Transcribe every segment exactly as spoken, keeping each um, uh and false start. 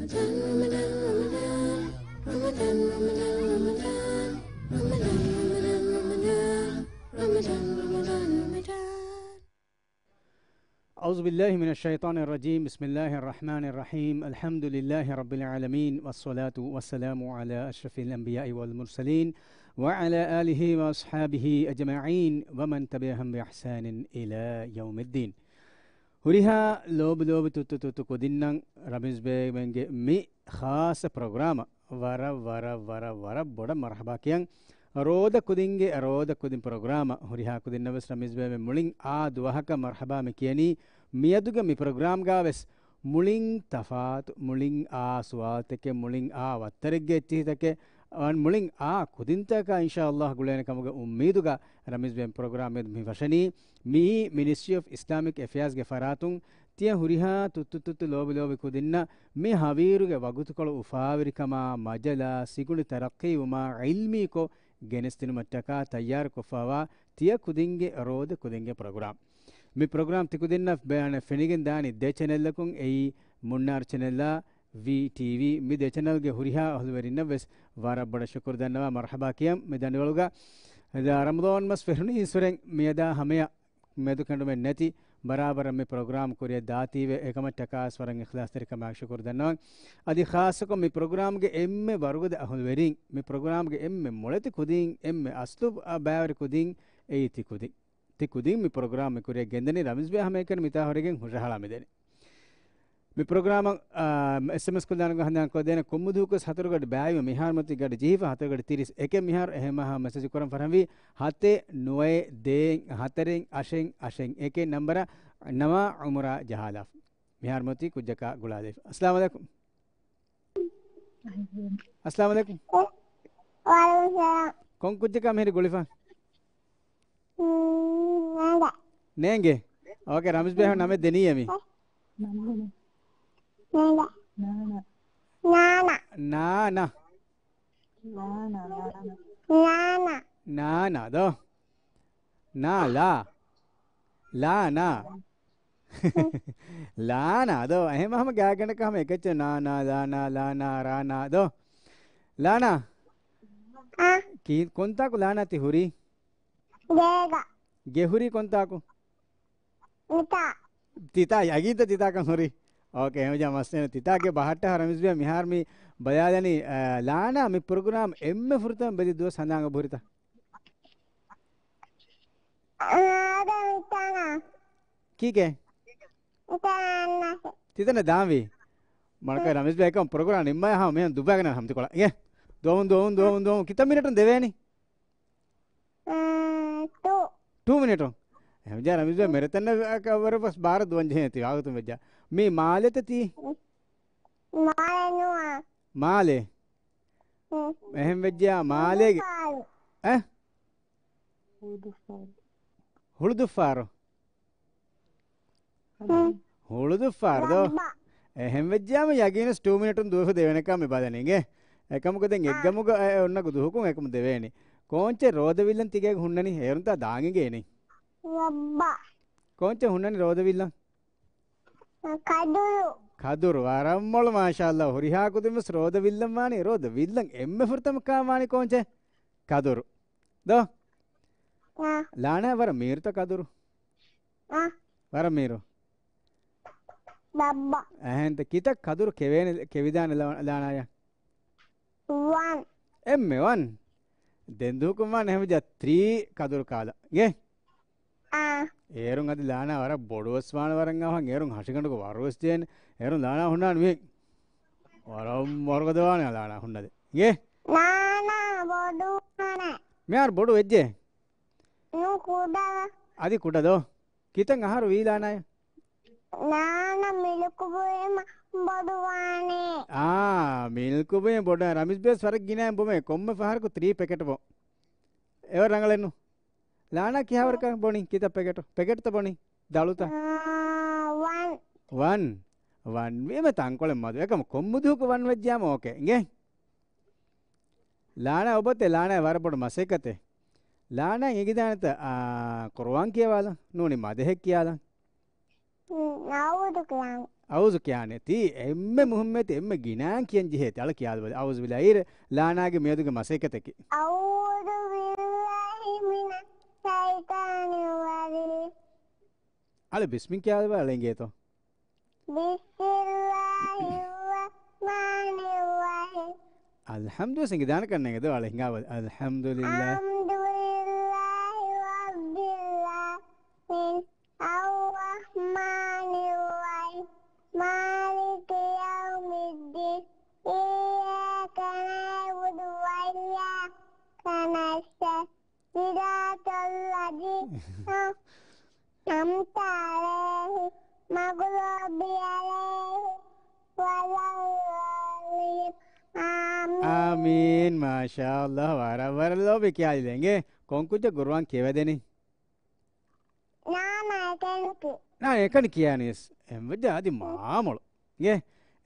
أعوذ بالله من الشيطان الرجيم. بسم الله الرحمن الرحيم. الحمد لله رب العالمين، والصلاة والسلام على أشرف الأنبياء والمرسلين، وعلى آله وأصحابه أجمعين، ومن تبعهم بإحسان إلى يوم الدين. ހުރިހާ ލޯބި ލޯބި ތުއްތު ތުއްތު ކުދިންނަށް ރަމީޒް ބޭގެންގެ މި ޚާއްޞަ ޕްރޮގްރާމަށް ވަރަށް، ވަރަށް، ވަރަށް، ވަރަށް ބޮޑަށް މަރުޙަބާ ކިޔަން. ރޯދަ ކުދިންގެ ރޯދަ ކުދިން ޕްރޮގްރާމަށް ހުރިހާ ކުދިންނަށް ވެސް ރަމީޒް ބޭގެ މުޅިން އާ ދުވަހަކަށް މަރުޙަބާ މި ކިޔަނީ. މިއަދުގެ މި ޕްރޮގްރާމްގަ ވެސް މުޅިން ތަފާތު، މުޅިން އާ ސުވާލުތަކެއް، މުޅިން އާ ވައްތަރެއްގެ އެއްޗިހިތަކެއް، އަން މުޅިން އާ ކުދިންތަކަކާ އިންޝާﷲ ގުޅޭނެ ކަމުގެ އުއްމީދުގަ ރަމީޒް ބޭގެ މި ޕްރޮގްރާމް މިއަދު މި ފަށަނީ. މިއީ މިނިސްޓްރީ އޮފް އިސްލާމިކް އެފެއާޒްގެ ފަރާތުން ތިޔަ ހުރިހާ ތުއްތު ތުއްތު ލޯބި ލޯބި ކުދިންނަށް މި ހަވީރުގެ ވަގުތުކޮޅު އުފާވެރިކަމާ، މަޖަލާ، ސިކުނޑި ތަރައްޤީވުމާ، ޢިލްމީކޮށް ގެނެސްދިނުމަށްޓަކާ ތައްޔާރުކޮށްފައިވާ ތިޔަ ކުދިންގެ ރޯދަ ކުދިންގެ ޕްރޮގްރާމް. މި ޕްރޮގްރާމް ތިކުދިންނަށް ބޭނުން ފެނިގެން ދާނީ ދެ ޗެނެލްއަކުން، އެއީ މުންނާރު ޗެނެލްއާ، ވީ ޓީވީ. މި ދެ ޗެނެލްގެ ހުރިހާ އަހުލުވެރިންނަށް ވެސް ވަރަށް ބޮޑަށް ޝުކުރު ދަންނަވާ މަރުޙަބާ ކިޔަން މި ދަނޑިވަޅުގަ. ރަމަޟާން މަސް ފެށުނީ އިސުރެން މިއަދާ ހަމަޔަށް މެދުކެނޑުމެއް ނެތި ބަރާބަރަށް މި ޕްރޮގްރާމް ކުރިއަށް ދާތީވެ، އެކަމަށްޓަކާ ވަރަށް އިޚްލާޞްތެރިކަމާއެކު ޝުކުރު ދަންނަވަން. އަދި ޚާއްޞަކޮށް މި ޕްރޮގްރާމްގެ އެންމެ ވަރުގަދަ އަހުލުވެރިން، މި ޕްރޮގްރާމްގެ އެންމެ މޮޅެތި ކުދިން، އެންމެ އަސްލު ބައިވެރި ކުދިން އެއީ ތި ކުދިން. ތި ކުދިން މި ޕްރޮގްރާމް މި ކުރިއަށް ގެންދަނީ. ރަމީޒް ބޭ ހަމައެކަނި މިތާ ހުރެގެން ހުށަހަޅާ މިދެނީ. މި ޕްރޮގްރާމަށް، އާ، އެސްއެމްއެސް ކޮށްލާނެ ހަނދާން ކޮށްދޭނެ. ކޮންމެ ދުވަހަކުވެސް ހަތަރުގަޑި ބައިވީމަ، މިހާރު މަތީ ގަޑި ޖެހިފަ ހަތަރުގަޑި ތިރީސް އެކެއް މިހާރު އެހެން މަހާ މެސެޖް ކުރަން ފަރަހަންވީ ހަތެއް ނުވައެއް ދޭއް ހަތަރެއް އަށެއް އަށެއް އެކެއް ނަންބަރަށް ނަވާ އުމުރާ ޖަހާލާފަ. މިހާރު މަތީ ކުއްޖަކާ ގުޅާލައިފަ. އައްސަލާމު ޢަލައިކުމް. އައްސަލާމު ޢަލައިކުމް. ވަޢަލައިކުމް ސަލާމް. ކޮން ކުއްޖަކާ މިހިރީ ގުޅިފަ؟ ނޭނގެ. ނޭނގެ؟ އޯކޭ، ރަމީޒް ބޭ ނަމެއް ދެނީ އެމީ. ނާނާ. ނާނާ. ނާނާ. ނާނާ. ނާނާ ދޯ؟ ނާ، ލާ. ލާނާ. ލާނާ ދޯ؟ އެހެން ހަމަ ގާތްގަނޑަކަށް ހަމަ އެކެއްޗެއް ނާ، ނާ، ލާނާ، ލާނާ، ރާނާ ދޯ؟ ލާނާ. އާ. ކީ، ކޮންތާކު ލާނާ ތި ހުރީ؟ ގޭގަ. ގެ ހުރީ ކޮންތާކު؟ މިތާ. ތިތާ، ޔަގީންތަ ތިތާކަން ހުރީ؟ އޯކޭ، އެހެންވެއްޖާ މައްސަލަ ތިތާގެ ބަހައްޓާ. ރަމީޒް ބޭ މިހާރު މި ބަލާލަނީ، އަ، ލާނާ މި ޕްރޮގްރާމް އެންމެ ފުރަތަމަ ބެލި ދުވަސް ހަނދާން އެބަހުރިތަ؟ އާދެ މިތާނާ. ކީކޭ؟ މިތާނާ. ތިތަނަށް ދާންވީ؟ މަނަކަ ރަމީޒް ބޭ އެކަމް ޕްރޮގްރާމް ނިންމާ ހަމަ މިހެން ދުއްވާގެން ހަމަ ތިކޮޅަށް. އިނގޭ؟ ދުވަހުން، ދުވަހުން، ދުވަހުން، ދުވަހުން. ކިތައް މިނެޓުން ދެވޭނީ؟ އާ، ޓޫ. ޓޫ މިނެޓުން. އެހެންވެއްޖާ ރަމީޒް ބޭ މެރެތަން ވަރަށް ބާރަށް ދުވަން ޖެހޭ ތި ވާގުތުން ވެއްޖާ. މީ މާލެތަ ތީ؟ މާލެ ނުވާ. މާލެ؟ ހުން. އެހެންވެއްޖާ މާލޭގެ، ހުޅުދުއްފާރު. އެ؟ ހުޅުދުއްފާރު. ހުޅުދުއްފާރު. ހުޅުދުއްފާރު ދޯ؟ ރައްބާ. އެހެންވެއްޖާމަ ޔަގީނަސް ޓޫ މިނެޓުން ދުވެފަ ދެވޭނެކާ މި ބަލަނީ އިނގޭ. އެކަމަކު ދެން އާ. އެއްގަމުގަ އެ އޮންނަ ދުވަހަކުން އެކަމު ދެވޭނީ. ކޯންޗެއް ރޯދަ ވިއްލަން ތިގޭގަ ހުންނަނީ؟ އޭރުންތާ ދާން އިނގޭނީ. ރައްބާ. ކޯންޗެއް ހުންނަނީ ރޯދަ ވިއްލަން؟ ކަދުރު. ކަދުރު. ވަރަށް މޮޅު މާޝާﷲ. ހުރިހާ ކުދިން ވެސް ރޯދަ ވިއްލަން ވާނީ. ރޯދަ ވިއްލަން އެންމެ ފުރަތަމަ ކާ ވާނީ ކޯންޗެއް؟ ކަދުރު. ދޯ؟ އާ. ލާނާ ވަރަށް މީރުތަ ކަދުރު؟ އާ. ވަރަށް މީރު. ބައްބަ. އެހެންތަ ކިތައް ކަދުރު ކެވޭނެ، ކެވިދާނެ ލާ-، ލާނާޔަށް؟ ވަން. އެންމެ ވަން. ދެން ދުވަހަކުން ވާން އެހެންވެއްޖާ ތްރީ ކަދުރު ކާލަ. އިނގޭ؟ އާ. އޭރުން އަދި ލާނާ ވަރަށް ބޮޑުވެސް ވާނެ ވަރަށް އަވަހަށް. އޭރުން ހަށިގަނޑުގަ ވަރުވެސް ޖެހޭނެ. އޭރުން ލާނާ ހުންނާނެ މިހެން. ވަރަށް ވަރުގަދަ ވާނެ ލާނާ ހުންނަދެން. އިނގޭ؟ ލާނާ ބޮޑުވާނެ. މިހާރު ބޮޑު ވެއްޖެ؟ ނޫން ކުޑަ. އަދި ކުޑަ ދޯ؟ ކިތައް އަހަރު ވީ ލާނާޔަށް؟ ލާނާ މިލްކު ބުއިމަ ބޮޑުވާނެ. އާ، މިލްކު ބުއިމަ ބޮޑު. ރަމީޒް ބޭސް ވަރަށް ގިނައިން ބުމޭ. ކޮންމެ ފަހަރަކު ތްރީ ޕެކެޓް ބޯ. އެވަރު ރަނގަޅެއްނު. ލާނާ ކިހާވަރަކަށް ބޮނީ؟ ކިތައް ޕެކެޓް؟ ޕެކެޓްތައް ބޮނީ؟ ދަޅުތައް؟ އާ، ވަން. ވަން. ވަން ވީމަ ތަންކޮޅެއް މަދު. އެކަމަ ކޮންމެ ދުވަހަކު ވަން ވެއްޖާމަ އޯކޭ. އިނގޭ؟ ލާނާ އޮބޮތެ ލާނާ ވަރަށް ބޮޑު މަސައްކަތެއް. ލާނާ އެނގިދާނެތަ، އާ، ޤުރުއާން ކިޔަވާލަން؟ ނޫނީ މަދަހެއް ކިޔާލަން؟ ނަޢޫޛު ކިޔާން. އައޫޒު ކިޔާނެ. ތީ އެންމެ މުހިއްމޭތި، އެންމެ ގިނައިން ކިޔަން ޖެހޭތި. އަޅަ ކިޔާލަބަލަ. އައޫޒު ބިލާ އިރެ ލާނާގެ މިއަދުގެ މަސައްކަތަކީ. أعوذ بالله من الشيطان الرجيم. އަޅެ ބިސްމިން ކިޔާލަބަލަ އަޅެ އިނގޭތޯ. بسم الله الرحمن الرحيم. އަލްޙަމްދު ވެސް އިނގިދާނެ ކަންނޭނގެ ދޯ އަޅެ ހިނގާބަލަ. އަލްޙަމްދުލިއްލާހި. الحمد لله رب العالمين. الرحمن الرحيم. مالك يوم الدين. إياك نعبد وإياك نستعين. صراط الذين أنعمت عليهم غير المغضوب عليهم ولا الضالين. آمين. އާމީން. މާޝާﷲ. ވަރަށް ވަރަށް ލޯބި ކިޔާލި ދެންގެ. ކޮން ކުއްޖަ ގުރުއާން ކިޔަވަދެނީ؟ ނާނާ އެކަނިކި. ނާ އެކަނި ކިޔާނީސް. އެންވެއްޖެ އަދި މާމޮޅު. ގެ.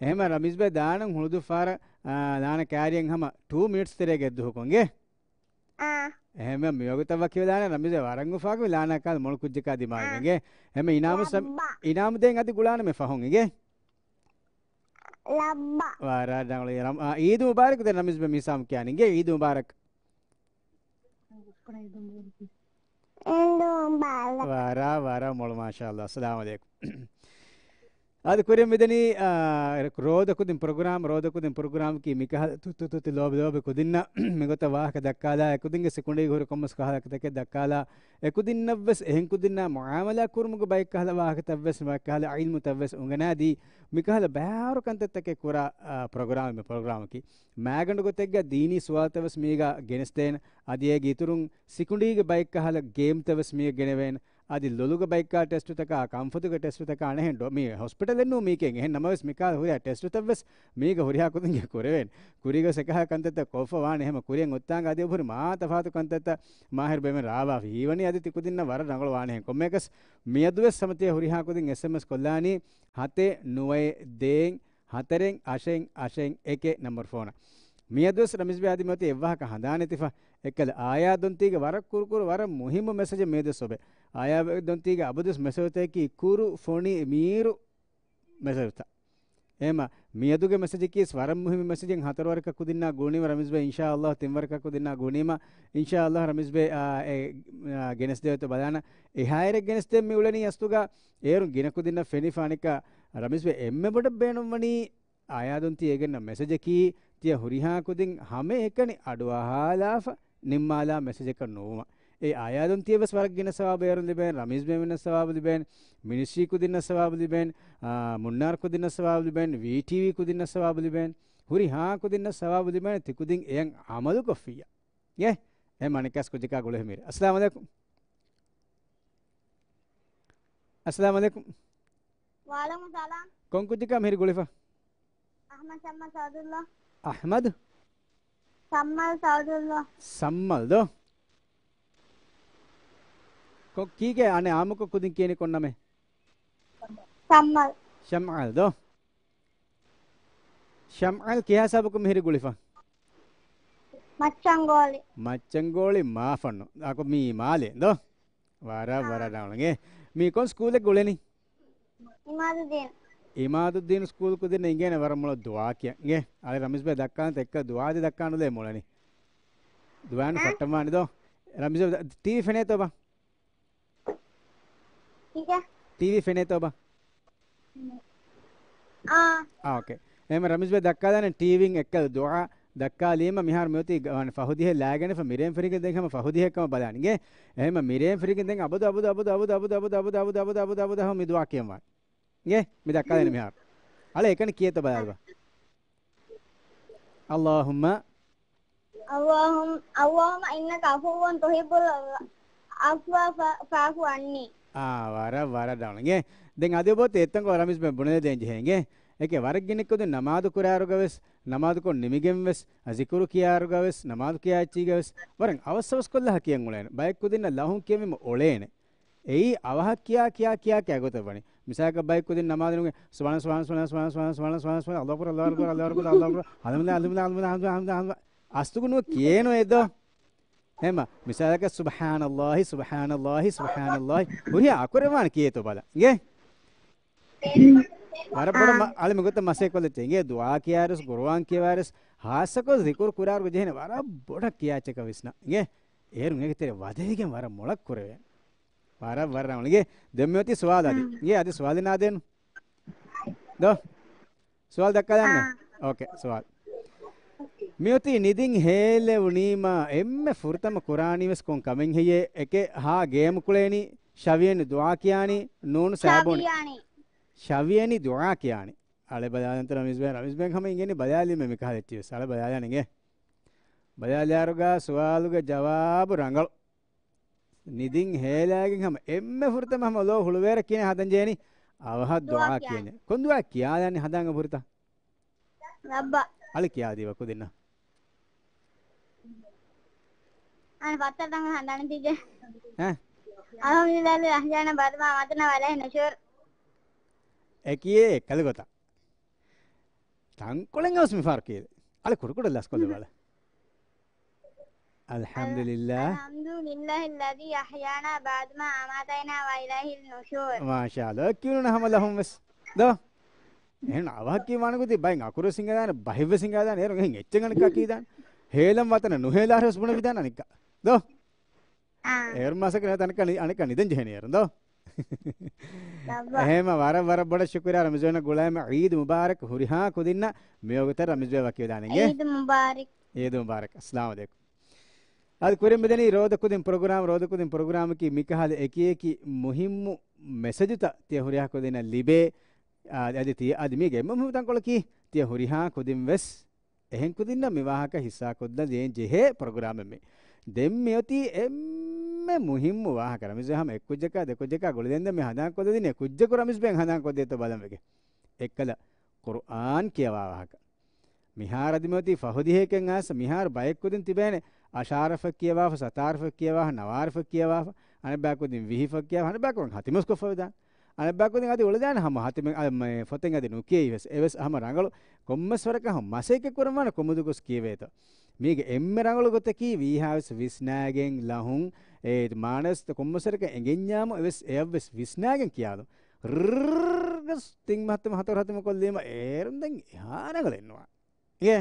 އެހެމަ ރަމީޒްބެ ދާނަން ހުޅުދުއްފާރަ، އާ، ލާނަ ކާރިއަށް ހަމަ ޓޫ މިނިޓްސް ތެރޭގެ އެއްދުހަކުން ގެ. އާ. އެހެމަ މިވަގުތަށް ވަކިވެލާނެ ރަމީޒްބެ ވަރަށް އުފާކު ލާނަ ކާލް މޮޅު ކުއްޖަކާ ދިމާވިގެން ގެ. އެހެމަ އިނާމު ސަމް-، ލައްބަ. އިނާމު ދޭން އަދި ގުޅާނަމެ ފަހުން އިނގޭ. ލައްބަ. ވަރަށް ރަނގަޅު. އާ، އީދު މުބާރަކު ދެން ރަމީޒްބެ މީސާމް ކިޔާނި އިނގޭ އީދު މުބާރަކް. އިނދު ބާލަ. ވަރަށް، ވަރަށް މޮޅު، މާޝާﷲ. އައްސަލާމު ޢަލައިކުމް. އަދި ކުރިން މިދަނީ، އާ، ރޯދަ ކުދިން ޕްރޮގްރާމް، ރޯދަ ކުދިން ޕްރޮގްރާމަކީ މިކަހަލަ ތުއްތު ތުއްތު ލޯބި ލޯބި ކުދިންނަށް މިގޮތަށް ވާހަކަ ދައްކާލާ، އެކުދިންގެ ސިކުނޑީގެ ހުރި ކޮންމެސް ކަހަލަ ކަތަކެއް ދައްކާލާ، އެކުދިންނަށްވެސް އެހެން ކުދިންނާ މުޢާމަލާ ކުރުމުގެ ބައެއް ކަހަލަ ވާހަކަތައްވެސް، ބައެއް ކަހަލަ ޢިލްމުތައްވެސް އުނގަނާދީ، މިކަހަލަ ބައިވަރު ކަންތައްތަކެއް ކުރާ، އާ، ޕްރޮގްރާމެއް މި ޕްރޮގްރާމަކީ. މާގަނޑު ގޮތެއްގަ ދީނީ ސުވާލުތައް ވެސް މީގަ ގެނެސްދޭނެ. އަދި އޭގެ އިތުރުން ސިކުނޑީގެ ބައެއް ކަހަލަ ގޭމްތައް ވެސް މީގަ ގެނެވޭނެ. އަދި ލޮލުގެ ބައެއްކާ ޓެސްޓުތަކާ، ކަންފަތުގެ ޓެސްޓުތަކާ ނެހެން ޑޮ-، މީ ހޮސްޕިޓަލެއް ނޫން މީކޭ. އެހެން ނަމަވެސް މިކަހަލަ ހުރިހާ ޓެސްޓުތައް ވެސް މީގަ ހުރިހާ ކުދިންގެ ކުރެވޭނެ. ކުރީގަ ވެސް އެކަހަލަ ކަންތައްތައް ކޮށްފަ ވާނެ. އެހެމަ ކުރިއަށް އޮތްތާނގަ އަދި އެބަހުރި މާ ތަފާތު ކަންތައްތައް މާހިރު ބޭމެން ރާވާފަ ހީވަނީ. އަދި ތި ކުދިންނަށް ވަރަށް ރަނގަޅު ވާނެ ހެން. ކޮންމެއަކަސް މިއަދުވެސް ހަމަ ތިޔަ ހުރިހާ ކުދިން އެސްއެމްއެސް ކޮށްލާނީ ހަތެއް ނުވައެއް ދޭއް ހަތަރެއް އަށެއް އަށެއް އެކެއް ނަންބަރު ފޯނަށް. މިއަދުވެސް ރަމީޒްބެ އަދި މިއޮތީ އެއްވާހަކަ ހަނދާނެތިފަ. އެއްކަލަ އާޔާ ދޮންތީގެ ވަރަށް ކުރުކުރު ވަރަށް މުހިއްމު މެސެޖެއް މިއަދުވެސް އޮބެ. އާޔާ ދޮންތީގެ އަބަދުވެސް މެސެޖުތަކަކީ ކުރު ފޮނި މީރު މެސެޖުތައް. އެހެމަ މިއަދުގެ މެސެޖަކީ ވަރަށް މުހިއްމު މެސެޖެއް. ހަތަރު ވަރަކަށް ކުދިންނާ ގުޅުނީމަ ރަމީޒްބެ އިންޝާﷲ ތިން ވަރަކަށް ކުދިންނާ ގުޅުނީމަ އިންޝާﷲ ރަމީޒްބެ، އާ، އެ، އާ، ގެނެސްދެވޭތޯ ބަލާނަ. އެހާއިރެއް ގެނެސްދޭން މި އުޅެނީ އަސްލުގަ އޭރުން ގިނަ ކުދިންނަށް ފެނިފަ އަނެއްކާ ރަމީޒްބެ އެންމެ ބޮޑަށް ބޭނުންވަނީ އާޔާދުންތީ އޭގެންނަށް މެސެޖަކީ، ތިޔަ ހުރިހާ ކުދިން ހަމައެކަނި އަޑުއަހާލާފަ ނިންމާލާ މެސެޖަކަށް ނުވުމަށް. އެ އާޔާދުންތީއަށް ވެސް ވަރަށް ގިނަ ސަވާބު އޭރުން ލިބޭނެ، ރަމީޒް ބޭމެންނަށް ސަވާބު ލިބޭނެ، މިނިސްޓްރީ ކުދިންނަށް ސަވާބު ލިބޭނެ، އާ، މުންނާރު ކުދިންނަށް ސަވާބު ލިބޭނެ، ވީޓީވީ ކުދިންނަށް ސަވާބު ލިބޭނެ، ހުރިހާ ކުދިންނަށް ސަވާބު ލިބޭނެ، ތި ކުދިން އެޔަށް ޢަމަލުކޮށްފިއްޔާ. އޭ، އެ މަނިކަސް ކުއްޖަކާ ގުޅޭ މިރޭ. އައްސަލާމު ޢަލައިކުމް. އައްސަލާމު ޢަލައިކުމް. ވަޢަލައިކުމް ސަލާމް. ކޮން ކުއްޖަކާ މިހިރީ ގުޅިފަ؟ އަޙްމަދު ޝައްމާލް ސައުދުﷲ. އަޙްމަދު؟ ޝައްމާލް ސައުދުﷲ. ޝައްމާލް ދޯ؟ ކޮ-، ކީކޭ އަނެއް އާއްމުކޮށް ކުދިން ކިޔަނީ ކޮން ނަމެއް؟ ޝައްމާލް. ޝަމްޢާލް ދޯ؟ ޝަމްޢާލް ކިހާ ހިސާބަކުން މިހިރީ ގުޅިފަ؟ މައްޗަންގޯޅި. މައްޗަންގޯޅި މާފަންނު. އާކު މީ މާލެ ދޯ؟ ވަރަށް، އާ. ވަރަށް ރަނގަޅު. އިނގޭ. މީ ކޮން ސްކޫލެއް ގުޅެނީ؟ އިމާދުއްދީން. އިމާދުއްދީން ސްކޫލް ކުދިންނަށް އިނގޭނެ ވަރަށް މޮޅަށް ދުޢާ ކިޔަން. އިނގޭ. އަޅެ ރަމީޒް ބޭ ދައްކާނެތަ އެއްކަ ދުޢާ ދެ ދައްކާނުލޭ މޮޅަނި. ދުޢާނު އާ؟ ފައްޓަންވާނެ ދޯ. ރަމީޒް ބޭ ޓީވީ ފެނޭތޯ ބާ؟ ކީކޭ؟ ޓީވީ ފެނޭތޯ ބާ؟ އާ. އާ، އޯކޭ. އެހެން ރަމީޒް ބޭ ދައްކާލާނެ ޓީވީން އެއްކަލަ ދުޢާ ދައްކާލީމަ މިހާރު މިއޮތީ ގ-، ވާނެ ފަހު ދިހަ ލާގެނެފަ މިރޭން ފެށިގެން ދެން ހަމަ ފަހު ދިހަ ކަމަށް ބަލާނެ އިނގޭ. އެހެން މިރޭން ފެށިގެން ދެން އަބަދު، އަބަދު، އަބަދު ހަމަ މި ދުޢާ ކިޔަންވާނެ. އިނގޭ، މި ދައްކާލާނެ މިހާރު. އަޅެ އެކަނި ކިޔޭތޯ ބަލާލަބަ. اللهم اللهم، اللهم إنك عفو تحب العفو ف-، فاعف عني. އާ، ވަރަށް، ވަރަށް ރަނގަޅު. އިނގޭ. ދެން އަދި އޮބޯ ތޭ އެއްތަންކޮޅެއް ރަމީޒް ބޭ ބުނެލެދޭން ޖެހޭ އިނގޭ. އެކޭ ވަރަށް ގިނަ ކުދިން ނަމާދު ކުރާއިރުގަ ވެސް، ނަމާދުކޮށް ނިމިގެން ވެސް، ޒިކުރު ކިޔާއިރުގަ ވެސް، ނަމާދު ކިޔާ އެއްޗީގަ ވެސް، ވަރަށް އަވަސް އަވަސް ކޮށްލާ ކިޔަން އުޅޭނެ. ބައެއް ކުދިންނަށް ލަހުން ކިޔެވީމަ އުޅޭނެ. އެއީ އަވަހަށް ކިޔާ، ކިޔާ، ކިޔާ، ކިޔާ ގޮތަށް ވަނީ. މިސާލަކަށް ބައެއް ކުދިން ނަމާދު ނުގެ، ސުބްޙާނަ، ސުބްޙާނަ، ސުބްޙާނަ، ސުބްޙާނަ، ސުބްޙާނަ، ސުބްޙާނަ، ސުބްޙާނަ، ސުބްޙާނަ، އަލްލާހު އަކްބަރު، އަލްލާހު އަކްބަރު، އަލްލާހު އަކްބަރު، އަލްލާހު އަކްބަރު، އަލްލާހު އަކްބަރު، އަލްލާހު އަކްބަރު، އަލްލާހު އަކްބަރު، އަލްލާހު އަކްބަރު. އަސްތުގު ނުވަ ކިޔޭނު އެދޯ. ހެމަ، މިސާލަކަށް ސުބްޙާނަ ﷲ، ސުބްޙާނަ ﷲ، ސުބްޙާނަ ﷲ. ހުރިހާ އަކުރެއް ވާން ކިޔޭތޯ ބަލަ. އިނގޭ؟ ވަރަށް ބޮޑަށް އާ. މަ-، އަޅެމެން ގޮތަށް މަސައްކަތް ކޮށްލައްޗޭ. އިނގޭ ދުޢާ ކިޔާއިރުސް، ޤުރުއާން ކިޔަވާއިރުސް، ހާއްސަކޮށް ޒިކުރު ކުރާއިރު ޖެހޭނެ ވަރަށް ބޮޑަށް ކިޔާ އެއްޗަކަށް ވިސްނާ. އިނގޭ އޭރުން އޭގެ ތެރެ ވަދެވިގެން ވަރަށް މޮޅަށް ކުރެވޭ. ވަރަށް ވަރަށް ރަނގަޅު. އިނގޭ ދެން މިއޮތީ ސުވާލާ އަދި. އާ. އިނގޭ އަދި ސުވާލެއް ނާދޭނު. ދޯ؟ ސުވާލު ދައްކާލާނަމޭ. އާ. އޯކޭ، ސުވާލު. މިއޮތީ ނިދިން ހޭލެވުނީމާ އެންމެ ފުރަތަމަ ކުރާނީ ވެސް ކޮން ކަމެއް ހެއްޔޭ؟ އެކެއް ހާ ގޭމް ކުޅޭނީ، ޝަވިޔަނި ދުޢާ ކިޔާނީ، ނޫނު ސާބޫނި. ޝަވިޔަނި. ޝަވިޔަނި ދުޢާ ކިޔާނީ. އަޅެ ބަލާލަންތަ ރަމީޒް ބޭ، ރަމީޒް ބޭ ހަމަ އިނގޭނީ ބަލާލީމޭ މިކަހަލަ އެއްޗިވެސް. އަޅެ ބަލާލާނެ އިނގޭ. ބަލާލާއިރުގަ ސުވާލުގެ ޖަވާބު ރަނގަޅު. ނިދިން ހޭލާގެން ހަމަ އެންމެ ފުރަތަމަ ހަމަ ލޯ ހުޅުވޭރަ ކިހިނެއް ހަދަން ޖެހެނީ؟ އަވަހަށް ދުޢާ ދުޢާ ކިޔަން. ކިޔަން. ކޮން ދުޢާ ކިޔާލާނީ ހަނދާން އަބުރިތަ؟ ރައްބަ. އަޅެ ކިޔާދީބަ ކުދިންނަށް. އަނެއް ފައްތަރު ތަން ހަނދާން ތިއްޖެ. އެ؟ އަލްޙަމްދުލިއްލާހި އަޙްޔާނާ ބަޢްދަމާ އަމާތަނާ ވައިލައިހިއް ނުޝޫރު. އެ ކިޔޭ އެއްކަލަ ގޮތަށް. ތަންކޮޅެއް އަވަސް މިފަހަރު ކިޔެލެ. އަޅެ ކުޑަކުޑަ ލަސްކޮށްލެ ބަލަ. އަލްޙަމްދުލިއްލާ. އަލްޙަމްދުލިއްލާހިއްލަޛީ އަޙްޔާނާ ބަޢްދަމާ އަމާތަނާ ވައިލައިހިއް ނުޝޫރު. މާޝާﷲ. ކިޔުނު ހަމަ ލަހުން ވެސް. ދޯ؟ އެހެން އަވަހަކީ ވާނެ ގޮތީ ބައެއް އަކުރު ވެސް ހިނގާދާނެ، ބަހެއް ވެސް ހިނގާދާނެ، އޭރުން އެހެން އެއްޗެއް އަނެއްކާ ކީދާނެ. ހޭލަން ވާތަނަށް ނުހޭލާ ހުރެ ވެސް ބުނެވިދާނެ އަނެއްކާ. ދޯ؟ އާ. އޭރު މަސަކަ ނޭ ތަނަކަ ނި-، އަނެއްކާ ނިދަން ޖެހޭނެ އޭރުން ދޯ؟ ރައްބަ. އެހެމަ ވަރަށް ވަރަށް ބޮޑަށް ޝުކުރިއްޔާ ރަމީޒް ބޭންނަށް. ގުޅާމެ ޢީދު މުބާރަކް ހުރިހާ ކުދިންނަށް. މިވަގުތަށް ރަމީޒް ބޭ ވަކިވެދާނެ އިނގޭ. ޢީދު މުބާރަކް. ޢީދު މުބާރަކް. އައްސަލާމު ޢަލައިކުމް. އަދި ކުރިން މިދަނީ ރޯދަ ކުދިން ޕްރޮގްރާމް، ރޯދަ ކުދިން ޕްރޮގްރާމަކީ މިކަހަލަ އެކި އެކި މުހިއްމު މެސެޖުތައް ތިޔަ ހުރިހާ ކުދިންނަށް ލިބޭ. އާ، އަދި ތި-، އަދި މީގެ އެންމެ މުހިއްމު ތަންކޮޅަކީ ތިޔަ ހުރިހާ ކުދިން ވެސް އެހެން ކުދިންނަށް މި ވާހަކަ ހިއްސާ ކޮށްލަ ދޭން ޖެހޭ ޕްރޮގްރާމެއް މީ. ދެން މިއޮތީ އެންމެ މުހިއްމު ވާހަކަ. ރަމީޒް ހަމަ އެއް ކުއްޖަކާ ދެ ކުއްޖަކާ ގުޅިދޭން ދެން މި ހަނދާން ކޮށްލަދިން އެ ކުއްޖަކު ރަމީޒް ބޭން ހަނދާން ކޮށްދޭތޯ ބަލަން ވެގެ. އެއްކަލަ ޤުރުއާން ކިޔަވާ ވާހަކަ. މިހާރު އަދި މިއޮތީ ފަހު ދިހައެކެން އައިސް މިހާރު ބައެއް ކުދިން ތިބޭނެ އަށާރަފަށް ކިޔަވާފަ، ސަތާރަފަށް ކިޔަވާފަ، ނަވާރަފަށް ކިޔަވާފަ، އަނެއްބައި ކުދިން ވިހިފަށް ކިޔަވާފަ، އަނެއްބައި ކުދިން ހަތިމަސްކޮށްފަ ވެދާނެ. އަނެއްބައި ކުދިން އަދި އުޅެދާނެ ހަމަ ހަތިމެއް، އަ، މެ، ފޮތެއް އަދި ނުކިޔައި ވެސް. އެވެސް ހަމަ ރަނގަޅު. ކޮންމެސް ވަރަކަށް ހަމަ މަސައްކަތް ކުރަންވާނެ ކޮމުދުގަސް ކިޔެވޭތޯ. މީގެ އެންމެ ރަނގަޅު ގޮތަކީ ވީހާވެސް ވިސްނާގެން ލަހުން، އޭ މާނަވެސް ކޮންމެސް ވަރަކަށް އެނގެންޏާމު އެވެސް އެއަށްވެސް ވިސްނާގެން ކިޔާލުން. ރްރްރް ގަސް ތިން ހަތަރު ހަތަރު ހަތިމަ ކޮށްލީމަ އޭރުން ދެން އެހާ ރަނގަޅެއް ނުވާ. އޭ،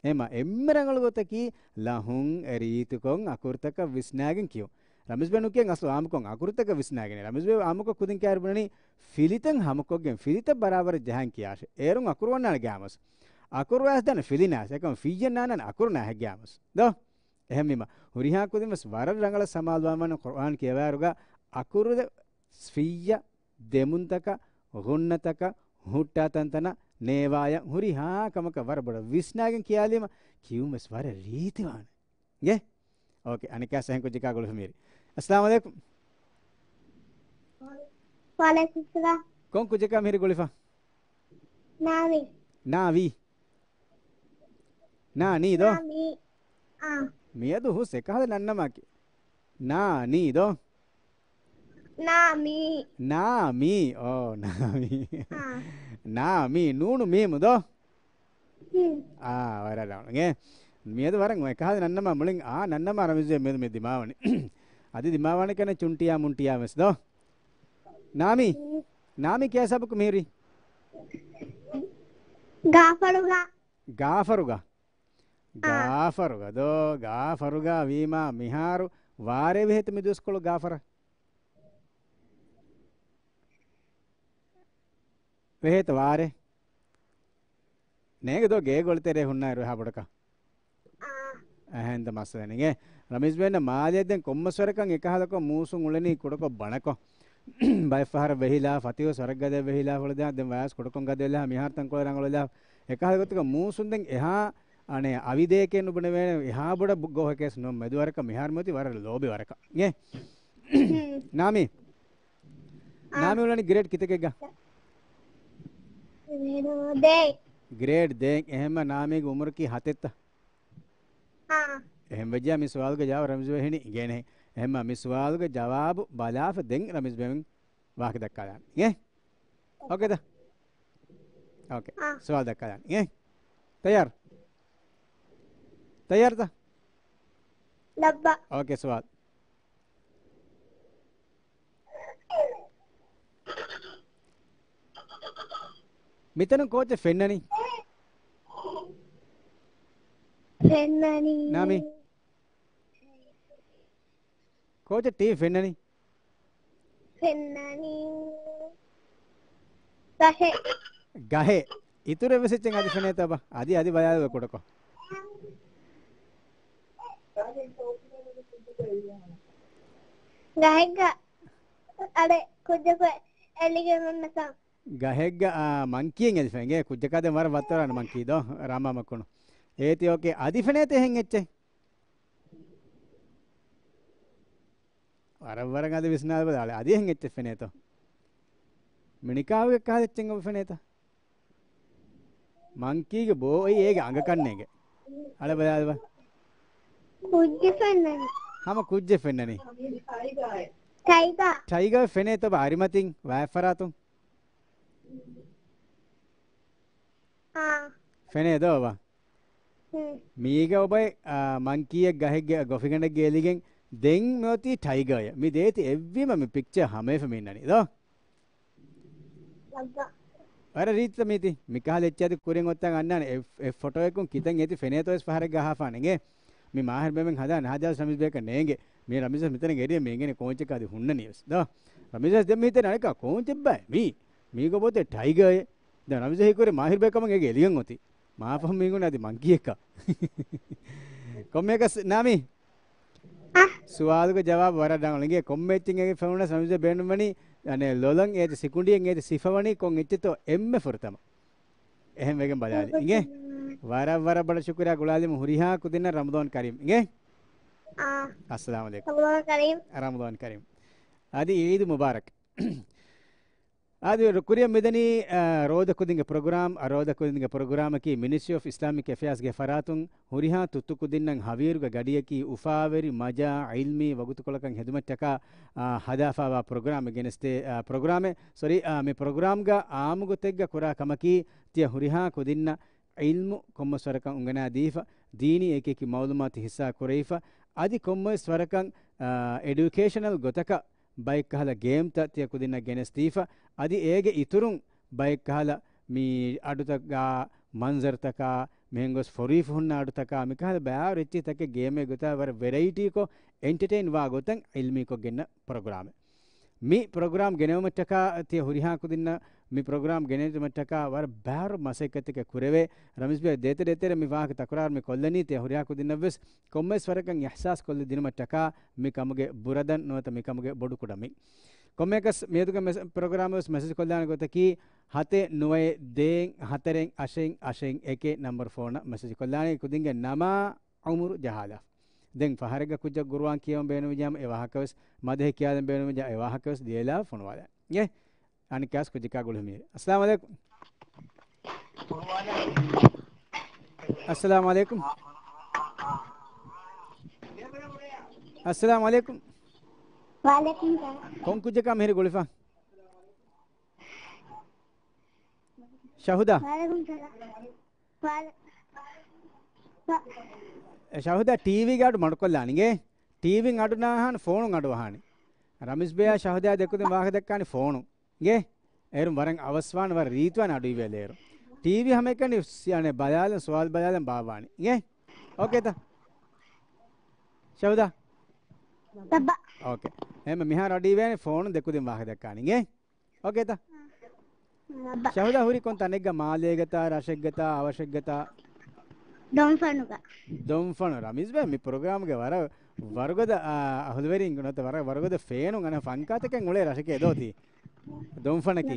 އެމަ އެންމެ ރަނގަޅު ގޮތަކީ ލަހުން އެ ރީތިކޮށް އަކުރުތަކަށް ވިސްނާގެން ކިޔުން. ރަމީޒް ބޭ ނުކިޔަން އަސްލު އާއްމުކޮށް އަކުރުތަކަށް ވިސްނާގެން. ރަމީޒް ބޭ އާއްމުކޮށް ކުދިން ކައިރި ބުނަނީ ފިލިތައް ހަމަކޮށްގެން ފިލިތައް ބަރާބަރަށް ޖަހަން ކިޔާށޭ. އޭރުން އަކުރު ވަންނާނެ ގާމަސް. އަކުރު އައިސް ދާނެ ފިލި ނާސް. އެކަމް ފިއްޔަށް ނާންނާނެ އަކުރު ނާހެއް ގާމަސް. ދޯ؟ އެހެންވީމަ، ހުރިހާ ކުދިން ވެސް ވަރަށް ރަނގަޅަށް ސަމާލުވާންވާނެ ޤުރުއާން ކިޔަވާއިރުގަ އަކުރު ފިއްޔަ ދެމުންތަކަށް، ޣުންނަތަކަށް، ހުއްޓާ ތަންތަނަށް، ނޭވާޔަށް ހުރިހާ ކަމަކަށް ވަރަށް ބޮޑަށް ވިސްނާގެން ކިޔާލީމަ ކިޔުން ވެސް ވަރަށް ރީތިވާނެ. އިނގޭ؟ އޯކޭ، އަނެއްކާސް އެހެން ކުއްޖަކާ ގުޅިފަ މީރި. އައްސަލާމު ޢަލައިކުމް. ވަޢަލައިކުމް ސަލާމް. ކޮން ކުއްޖަކާ މިހިރީ ގުޅިފަ؟ ނާވީ. ނާވީ. ނާނީ ދޯ؟ ނާމީ. އާ. މިއަދު ހުސް އެކަހަލަ ނަންނަމާކި. ނާނީ ދޯ؟ ނާމީ. ނާމީ. އޯ، ނާމީ. އާ. ނާމީ. ނޫނު މީމު ދޯ؟ ހުން. އާ، ވަރަށް ރަނގަޅު. އޭ، މިއަދު ވަރަށް އެކަހަލަ ނަންނަމާ މުޅިން އާ ނަންނަމާ ރަމީޒް މި، މި ދިމާވަނީ. އަދި ދިމާވާނެ ކަނެ ޗުންޓިޔާ މުންޓިޔާ ވެސް ދޯ؟ ނާމީ. ނާމީ ކިޔާ ހިސާބަކު މިހިރީ؟ ގާފަރުގަ. ގާފަރުގަ. އާ. ގާފަރުގަ ދޯ، ގާފަރުގަ ވީމާ މިހާރު ވާރޭ ވެހޭތަ މި ދުވަސްކޮޅު ގާފަރަށް؟ ވެހޭތަ ވާރޭ؟ ނޭނގެ ދޯ ގޭގެ އޮޅިތެރޭ ހުންނާއިރު އެހާ ބޮޑަކަށް. އާ. އެހެންތަ މައްސަލަ ނޭނގެ. ރަމީޒް ބޭންނަށް މާލެއަށް ދެން ކޮންމެސް ވަރަކަށް އެކަހަލަކޮށް މޫސުން އުޅެނީ ކުޑަކޮށް ބަނަކޮށް. ބައެއް ފަހަރަށް ވެހިލާ، ފަތިހުސް ވަރަށް ގަދަ ވެހިލާ ހުޅަދާ، ދެން ވާސް ކުޑަކޮށް ގަދަ ވެލާ، މިހާރު ތަންކޮޅެއް ރަނގަޅު ވެލާ، އެކަހަލަ ގޮތަކަށް މޫސުން ދެން އެހާ އަނެއް އަވިދޭކެއް ނުބުނެވޭނެ، އެހާ ބޮޑަށް ބު-، ގޯހެކޭސް ނޫން. މެދުވަރަކަށް މިހާރު މިއޮތީ ވަރަށް ލޯބި ވަރަކަށް. އޭ؟ ނާމީ؟ އާ. ނާމީ އުޅެނީ ގްރޭޑް ކިތަކެއްގަ؟ ގްރޭޑް ދޭއް. ގްރޭޑް ދޭއް. އެހެންމަ ނާމީގެ އުމުރަކީ ހަތެއްތަ؟ އާ. އެހެން ވެއްޖާ މި ސުވާލުގެ ޖަވާބު ރަމްޒު ވެހިނީ އިނގޭނެ. އެހެންމަ މި ސުވާލުގެ ޖަވާބު ބަލާފަ ދެން ރަމްޒު ބެމެން ވާހަކަ ދައްކާލާނެ. އޭ؟ އޯކޭ ދޯ؟ އޯކޭ. އާ. ސުވާލު ދައްކާލާނެ. އޭ؟ ތައްޔާރު؟ ތައްޔާރުތަ؟ ލައްބަ. އޯކޭ، ސުވާލު. މިތަނުން ކޯޗެއް ފެންނަނީ؟ ފެންނަނީ. ނާމީ. ކޯޗެއް ޓީވީ ފެންނަނީ؟ ފެންނަނީ. ގަހެއް. ގަހެއް. އިތުރެއް ވެސް އެއްޗެއް އަދި ފެނޭތަ ބާ؟ އަދި، އަދި ބަލާލަބަ ކުޑަކޮށް. ގަހެއްގަ އަޑެއް ކުއްޖަކު އެ-، އެލިގެން އޮންނަތާ. ގަހެއްގަ، އާ، މަންކީއެއް އެލިފަ އިނގޭ. ކުއްޖަކާ ދެން ވަރަށް ވައްތަރާނެ މަންކީ ދޯ، ރާމާ މަކުނު. އޭތި އޯކޭ. އަދި ފެނޭތަ އެހެން އެއްޗެއް؟ ވަރަށް ވަރަށް އަދި ވިސްނާލަބަލަ އަޅެ. އަދި އެހެން އެއްޗެއް ފެނޭތޯ؟ މިނިކާވެގެ ކަހަލަ އެއްޗެއް އޮބަ ފެނޭތަ؟ މަންކީގެ ބޯ އޮތް އޭގެ އަނގަ ކަންނޭގެ. އަޅެ ބަލާލަބަ. ކުއްޖެއް ފެންނަނީ. ހަމަ ކުއްޖެއް ފެންނަނީ. ޓައިގާ. ޓައިގާ ފެނޭތޯ ބާ އަރިމަތިން ވާތް ފަރާތުން؟ އާ. ފެނޭ ދޯ އޮބަ؟ ހުން. މީގަ އޮބައި، އާ، މަންކީއެއް ގަހެއްގެ ގޮފިގަނޑެއްގެ އެލިގެން ދެން މިއޮތީ ޓައިގާއެއް. މި ދޭތި އެއްވީމަ މި ޕިކްޗާ ހަމަޔަށް މި އިންނަނީ ދޯ؟ ވަރަށް ރީތިތަ މީތި. މިކަހަލަ އެއްޗެއް އަދި ކުރިން އޮތަން އަންނާނެ. އެ، އެ ފޮޓޯއަކުން ކިތަން އޭތި ފެނޭތޯ ވެސް ފަހަރެއް ގަހާފާނެ އިނގޭ. މި މާހިރު ބޭބެން ހަދާ ނަހަދާ ރަމީޒް ބޭކަށް ނޭނގެ. މި ރަމީޒް ވެސް މިތަނަށް އެރިއްޔާ މި އިނގޭނެ ކޯންޗަކާ އަދި ހުންނަނީ ވެސް. ދޯ. ރަމީޒް ވެސް ދެން މި ހިތޭ އަނެއްކާ ކޯންޗެއް ބާ މީ. މީގަ ބޯތެ ޓައިގާއެއް. ދެން ރަމީޒް ހީކުރެ މާހިރު ބޭކަމަށް އޭގެ އެލިގެން އޮތީ. މާފަހުން މީގުން އަދި މަންކީއެއްކަ. ކޮންމެއަކަސް ނާމީ. އަ. ސުވާލުގެ ޖަވާބު ވަރަށް ރަނގަޅު އިނގޭ. ކޮންމެ އެއްޗެއް އެގެ ފެނުނަސް ރަމީޒަށް ބޭނުންވަނީ، އަނެއް ލޮލަން އޭތި ސިކުނޑިއެއް އޭތި ސިފަވަނީ ކޮން އެއްޗެއްތޯ އެންމެ ފުރަތަމަ. އެހެން ވެގެން ބަލާލި. އިނގޭ؟ ވަރަށް ވަރަށް ބޮޑަށް ޝުކުރިއްޔާ ގުޅާލީމަ ހުރިހާ ކުދިންނަށް ރަމަޟާން ކަރީމް. އިނގޭ؟ އާ. އައްސަލާމު ޢަލައިކުމް. ރަމަޟާން ކަރީމް. ރަމަޟާން ކަރީމް. އަދި ޢީދު މުބާރަކް. އަދި ކުރިއަށް މިދަނީ، އާ، ރޯދަ ކުދިންގެ ޕްރޮގްރާމް، އަ، ރޯދަ ކުދިންގެ ޕްރޮގްރާމަކީ މިނިސްޓްރީ އޮފް އިސްލާމިކް އެފެއާސްގެ ފަރާތުން ހުރިހާ ތުއްތު ކުދިންނަށް ހަވީރުގެ ގަޑިއަކީ އުފާވެރި، މަޖާ، ޢިލްމީ ވަގުތުކޮޅަކަށް ހެދުމަށްޓަކާ، އާ، ހަދާފާވާ ޕްރޮގްރާމެއް ގެނެސްދޭ، އާ، ޕްރޮގްރާމެއް، ސޮރީ، އާ، މި ޕްރޮގްރާމްގަ އާއްމުގޮތެއްގަ ކުރާ ކަމަކީ ތިޔަ ހުރިހާ ކުދިންނަށް ޢިލްމު ކޮންމެސް ވަރަކަށް އުނގަނާދީފަ، ދީނީ އެކިއެކި މަޢުލޫމާތު ހިއްސާ ކުރެވިފަ، އަދި ކޮންމެވެސް ވަރަކަށް، އާ، އެޑިއުކޭޝަނަލް ގޮތަކަށް ބައެއްކަހަލަ ގޭމްތައް ތިޔަ ކުދިންނަށް ގެނެސްދީފަ، އަދި އޭގެ އިތުރުން ބައެއްކަހަލަ މި އަޑުތަކާ، މަންޒަރުތަކާ، މިހެން ގޮސް ފޮރުވިފަ ހުންނަ އަޑުތަކާ، މިކަހަލަ ބާރު އެއްޗިހިތަކެއް ގޭމެއް ގޮތާ ވަރަށް ވެރައިޓީކޮށް، އެންޓަޓެއިން ވާ ގޮތަށް ޢިލްމީކޮށް ގެންނަ ޕްރޮގްރާމެއް. މި ޕްރޮގްރާމް ގެނެވުމަށްޓަކާ ތިޔަ ހުރިހާ ކުދިންނަށް މި ޕްރޮގްރާމް ގެނެވުމަށްޓަކާ ވަރަށް ބާރު މަސައްކަތްތަކެއް ކުރެވޭ. ރަމީޒް ބޭ ދޭތެރޭ ދޭތެރޭ މި ވާހަކަ ތަކުރާރު މި ކޮށްލަނީ ތިޔަ ހުރިހާ ކުދިންނަށްވެސް ކޮންމެވެސް ވަރަކަށް އިޙްސާސް ކޮށްލި ދިނުމަށްޓަކާ މި ކަމުގެ ބުރަދަން ނުވަތަ މި ކަމުގެ ބޮޑުކުޑަ މި. ކޮންމެއަކަސް މިއަދުގެ މެސ-، ޕްރޮގްރާމް ވެސް މެސެޖް ކޮށްލާނެ ގޮތަކީ ހަތެއް ނުވައެއް ދޭއް ހަތަރެއް އަށެއް އަށެއް އެކެއް ނަމްބަރު ފޯނަށް މެސެޖް ކޮށްލާނެ. ކުދިންގެ ނަމާ ޢުމުރު ޖަހާލާފަ. ދެން ފަހަރެއްގަ ކުއްޖަކު ޤުރުއާން ކިޔަވަން ބޭނުންވިއްޖާމަ އެ ވާހަކަ ވެސް، މަދަހެއް ކިޔާލަން ބޭނުންވިއްޖާ އެ ވާހަކަ ވެސް ލިޔެލާ ފޮނުވާލާ. އިނގޭ؟ އަނެއްކާސް ކުއްޖަކާ ގުޅުމީ. އައްސަލާމު ޢަލައިކުމް. އައްސަލާމު ޢަލައިކުމް. އައްސަލާމު ޢަލައިކުމް. ވަޢަލައިކުމް ސަލާމް. ކޮން ކުއްޖަކާ މިހިރީ ގުޅިފަ؟ ޝަހުދާ. ވަޢަލައިކުމް ސަލާމް. ވަޢަލަ-، ވަ-، އެ ޝަހުދާ ޓީވީގެ އަޑު މަޑުކޮށްލާނި އިނގޭ. ޓީވީން އަޑު ނާހާން ފޯނުން އަޑު އަހާނެ. ރަމީޒް ބޭޔާ ޝަހުދާ ދެކުދިން ވާހަކަ ދައްކާނީ ފޯނުން. އިނގޭ؟ އޭރުން ވަރަށް އަވަސްވާން ވަރަށް ރީތިވާން އަޑު އިވޭލޭ އޭރު. ޓީވީ ހަމައެކަނި ސި-، އަނެއް ބަލާލަން ސުވާލު ބަލާލަން ބާއްވާނެ. އިނގޭ؟ އޯކޭތަ؟ ޝަހުދާ؟ ލައްބަ. އޯކޭ. އެހެންމެ މިހާރު އަޑު އިވޭނެ ފޯނުން ދެކުދިން ވާހަކަ ދައްކާނެ. އިނގޭ؟ އޯކޭތަ؟ ލައްބަ. ޝަހުދާ ހުރީ ކޮން ތަނެއްގަ؟ މާލޭގަތާ، ރަށެއްގަތާ، އަވަށެއްގަތާ؟ ދޮންފަނުގަ. ދޮންފަނު. ރަމީޒް ބޭ މި ޕްރޮގްރާމްގެ ވަރަށް ވަރުގަދަ، އާ، އަހުލުވެރިން ނުވަތަ ވަރަށް ވަރުގަދަ ފޭނުން އަނެއް ފަންކާތަކެއް އުޅޭ ރަށެކޭ ދޯ ތީ؟ ދޮންފަނަކީ.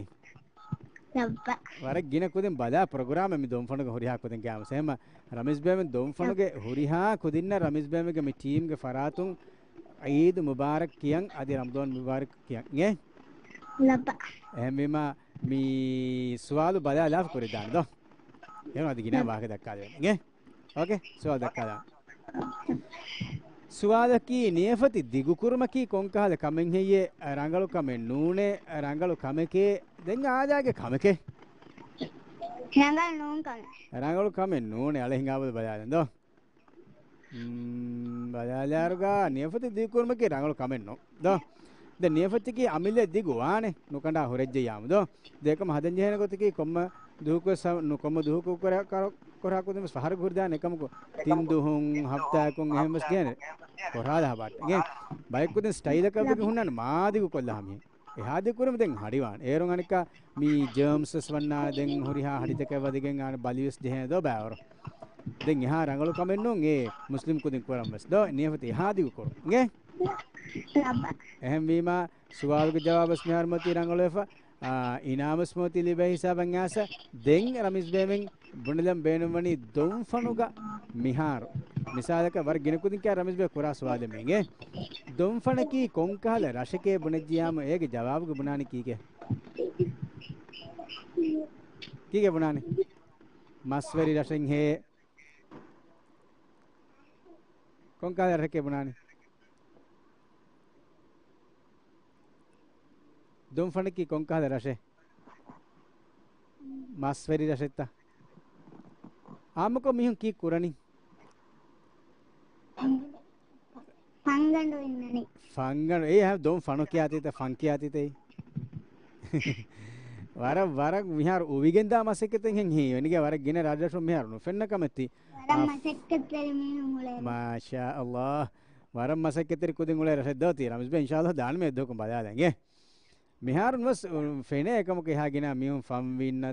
ލައްބަ. ވަރަށް ގިނަ ކުދިން ބަލާ ޕްރޮގްރާމެއް މި ދޮންފަނުގެ ހުރިހާ ކުދިން ގާމުސް. އެހެންމަ ރަމީޒް ބޭ މި ދޮންފަނުގެ ހުރިހާ ކުދިންނަށް ރަމީޒް ބޭމެގެ މި ޓީމްގެ ފަރާތުން ޢީދު މުބާރަކް ކިޔަން އަދި ރަމަޟާން މުބާރަކް ކިޔަން. އިނގޭ؟ ލައްބަ. އެހެންވީމަ މި ސުވާލު ބަލާލާފަ ކުރިދާނެ ދޯ. އެހެން އަދި ގިނަ ވާހަކަ ދައްކާލެވޭނެ. އިނގޭ؟ އޯކޭ، ސުވާލު ދައްކާލާ. ސުވާލަކީ، ނިޔަފަތި ދިގުކުރުމަކީ ކޮންކަހަލަ ކަމެއްހެއްޔޭ؟ ރަނގަޅު ކަމެއް ނޫނޭ، ރަނގަޅު ކަމެކޭ، ދެން އާދައިގެ ކަމެކޭ. ރަނގަޅު ނޫން ކަމެއް. ރަނގަޅު ކަމެއް ނޫނޭ، އަޅެ ހިނގާބަލަ ބަލާލަން ދޯ. މް، ބަލާލާރުގަ ނިޔަފަތި ދިގުކުރުމަކީ ރަނގަޅު ކަމެއް ނޫން ދޯ. ދެން ނިޔަފަތަކީ އަމިއްލަ ދިގު ވާނެ، ނުކަނޑާ ހުރެއްޖެއްޔާމު ދޯ. ދެ އެކަމަ ހަދަންޖެހޭނެ ގޮތަކީ ކޮންމެ ދުހުކުވެސް ނުކޮމު ދުހުކު ކޮރާ، ކޮރާ، ކޮރާ ކުދިން ވެސް ފަހަރަކު ހުރިދާނެ އެކަމަކު ތިން ދުހުން ހަފްތާއަކުން އެހެން ވެސް ގޭނެ ކޮރާލާ ބާއްޓަ. އިނގޭ ބައެއް ކުދިން ސްޓައިލަކަށް ވެގެން ހުންނާނެ މާދިގު ކޮށްލާ މީހެއް. އެހާދި ކުރުމަށް ދެން ހަޑިވާނެ. އޭރުން އަނެއްކާ މި ޖާމްސް ވެސް ވަންނާނެ ދެން ހުރިހާ ހަޑިތަކެއް ވަދެގެން އާނ ބަލި ވެސް ޖެހޭ ދޯ ބާވަރު. ދެން އެހާ ރަނގަޅު ކަމެއް ނޫން އެ މުސްލިމް ކުދިން ކުރަން ވެސް ދޯ ނިޔަފަތި އެހާދިގު ކުރުން. އިނގޭ؟ އެހެންވީމާ ސުވާލުގެ ޖަވާބު ވެސް މިހާރު މަތީ ރަނގަޅުވެފަ. އާ، އިނާމުސް މޯތި ލިބޭ ހިސާބަށް އާސަ. ދެން ރަމިޒް ބޭމެން ބުނެލަން ބޭނުންވަނީ ދޮންފަނުގަ މިހާރު. މިސާލަކަށް ވަރަށް ގިނަ ކުދިން ކިޔާ ރަމިޒް ބޭ ކުރާ ސުވާލެއް މީގެ. ދޮންފަނަކީ ކޮންކަހަލަ ރަށެކޭ ބުނެއްޖިޔާމު އޭގެ ޖަވާބުގަ ބުނާނީ ކީކޭ؟ ކީކޭ ބުނާނީ؟ މަސްވެރި ރަށެއްހޭ. ކޮންކަހަލަ ރަށެކޭ ބުނާނީ؟ ދޮންފަނަކީ ކޮންކަހަލަ ރަށެއް؟ މަސްވެރި ރަށެއްތަ؟ އާއްމުކޮށް މީހުން ކީއް ކުރަނީ؟ ފަންގަނޑު އިންނަނީ. ފަންގަނޑު. އެއީ ހަ، ދޮން ފަނު ކިޔާތީތަ، ފަން ކިޔާތީތަ އެއީ؟ ވަރަށް، ވަރަށް މިހާރު އުވިގެންދާ މަސައްކަތެއް ހެން ހީވެނިގެ ވަރަށް ގިނަ ރަށްރަށުން މިހާރު ނުފެންނަ ކަމެއްތީ. ވަރަށް އާ، މަސައްކަތްތެރި މީހުން އުޅޭ. މާޝާ ﷲ. ވަރަށް މަސައްކަތްތެރި ކުދިން އުޅޭ ރަށެއް ދޯ ތީ ރަމިޒް ބޭ. އިންޝާﷲ ދާނަމޭ އެއްދުވަހަކުން ބަލާލަން އޭ. މިހާރުން ވެސް ފެނޭ އެކަމަކު އެހާ ގިނަ މީހުން ފަންވީންނަ